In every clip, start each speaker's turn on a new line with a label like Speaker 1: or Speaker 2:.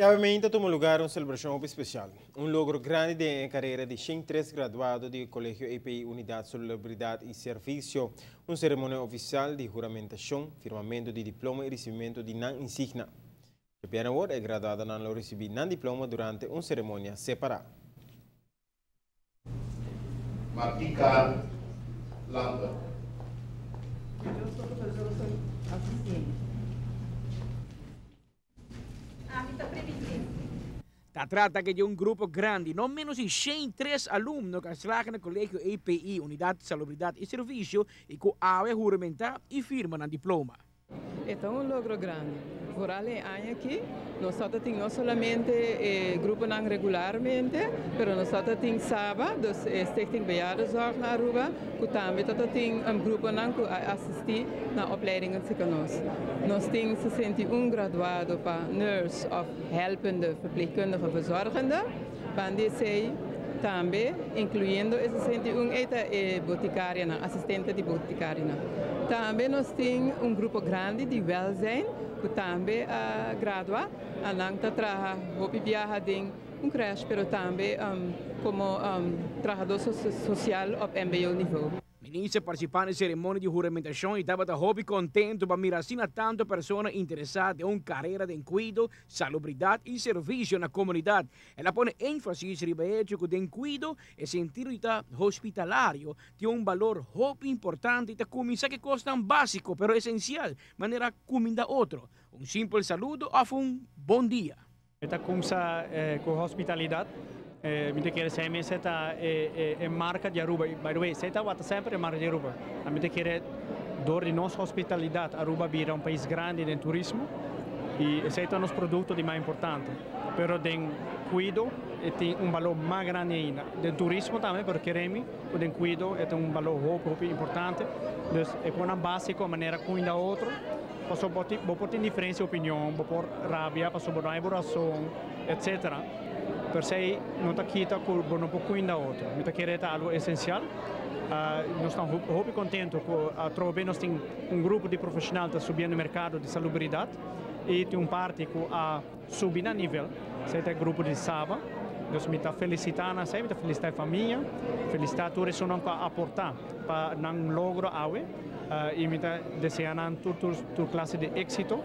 Speaker 1: Obviamente tuma lugar un celebracion hopi special. Un logro grandi den carera di 103 graduado di Colegio EPI Unidad Salubridad y Servicio. Un ceremonia oficial di huramentacion, firmamento di diploma y recibimento di nan insignia. E graduadonan lo ricibi nan diploma durante un ceremonia separa.
Speaker 2: Martika Landa.
Speaker 3: Ta trata di un grupo grandi, no menos di 103 alumno cu a slaag na Colegio EPI, Unidad Salubridad y Servicio, y cu a huramenta y firma nan diploma.
Speaker 4: E un logro grandi. Vooral e aña aki, nos tin no solamente gruponan regularmente, pero nos tin SABA, dus Stichting Bejaardenzorg na Aruba, cu tambe tin un gruponan cu a asisti na opleidingen cu nos. Nos tin 61 graduado pa nurse of helpende verpleegkundige verzorgende, banda esey tambe, incluyendo e 61 ta e boticaria, asistente di boticaria. Tambe nos tin un grupo grandi di welzijn, cu tambe a gradua, y nan ta traha hopi biaha den un crèche, pero tambe como trahador social op MBO niveau.
Speaker 3: Minister participando na ceremonia di huramentacion y tabata hopi contento pa mira asina tanto persona interesa den un carera di cuido, salubridad y servicio na comunidad. El a pone enfasis riba hecho cu den cuido e sentido hospitalario tin un balor hopi importante y ta cuminsa cu cosnan basico pero esencial, manera cuminda otro. Un simpel saludo of un bon dia.
Speaker 5: Ta cuminsa cu hospitalidad. Mi ta kere esey mes ta e marca di Aruba. By the way, esey ta semper e marca di Aruba. Ami ta kere door di nos hospitalidad, Aruba bira un pais grandi den turismo y esey ta nos producto di mas importante. Pero den cuido tin un balor mas grandi ainda. Den turismo tambe, pero kere mi, den cuido tin un balor hopi, hopi importante. Dus e cosnan basico, manera cuida otro, paso bo por tin diferente opinion, bo por rabia, paso bo no tin rason, etc. Pero esey no ta kita cu bo no por cuida otro. Mi ta kere ta algo esencial. Nos ta hopi contento cu atrobe nos tin un grupo di profesional ta subiendo mercado di salubridad y tin un parti cu a subi na nivel. Esey ta e grupo di SABA. Dus mi ta felicita nan, mi ta felicita e famia, felicita tur esunnan cu a aporta pa nan logro awe y mi ta desea nan tur tur tur clase di exito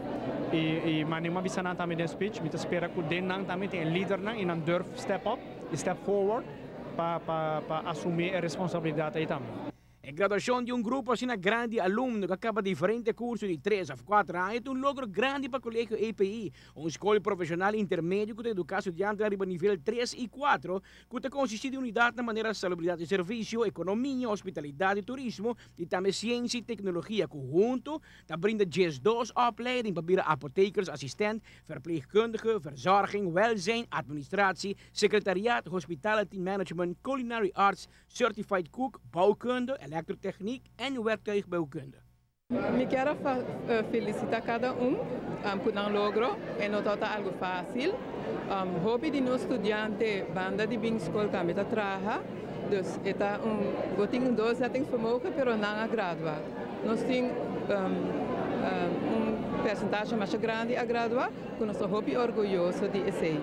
Speaker 5: y manera mi a bisa nan tambe den speech, mi ta spera cu den nan tambe tin e lidernan y nan durf step up y step forward pa pa pa asumi e responsabilidad ey tambe.
Speaker 3: E graduacion di un grupo asina grandi di alumno cu a caba diferente curso di 3 of 4 aña ta un logro grandi pa Colegio EPI, un scol profesional intermedio cu ta educa studiantenan riba nivel 3 y 4, cu ta consisti di unidad na manera salubridad y servicio, economia, hospitalidad y turismo y tambe ciencia y tecnologia, cu hunto ta brinda 12 opleiding pa bira apothekersassistent, verpleegkundige, verzorging, welzijn, administratie, secretariaat, hospitality management, culinary arts, certified cook, bouwkunde, elektrotechniek en werktuigbouwkunde.
Speaker 4: Mi kier felicita cada un cu nan logro y no ta algo facil. Hopi di nos studiante banda di bin scol tambe ta traha. Dus e ta un, bo tin un doorzettingsvermogen, pero nan a gradua. Nos tin un percentage mas grandi a gradua, cu nos ta hopi orguyoso di esey.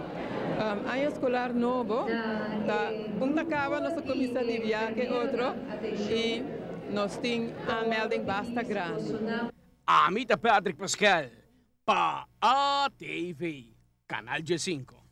Speaker 4: Aña escolar nobo, ta un ta caba, nos cuminsa di biahe otro y nos tin aanmelding basta grandi.
Speaker 3: Ami ta Patrick Pascal, pa ATV, Canal G5.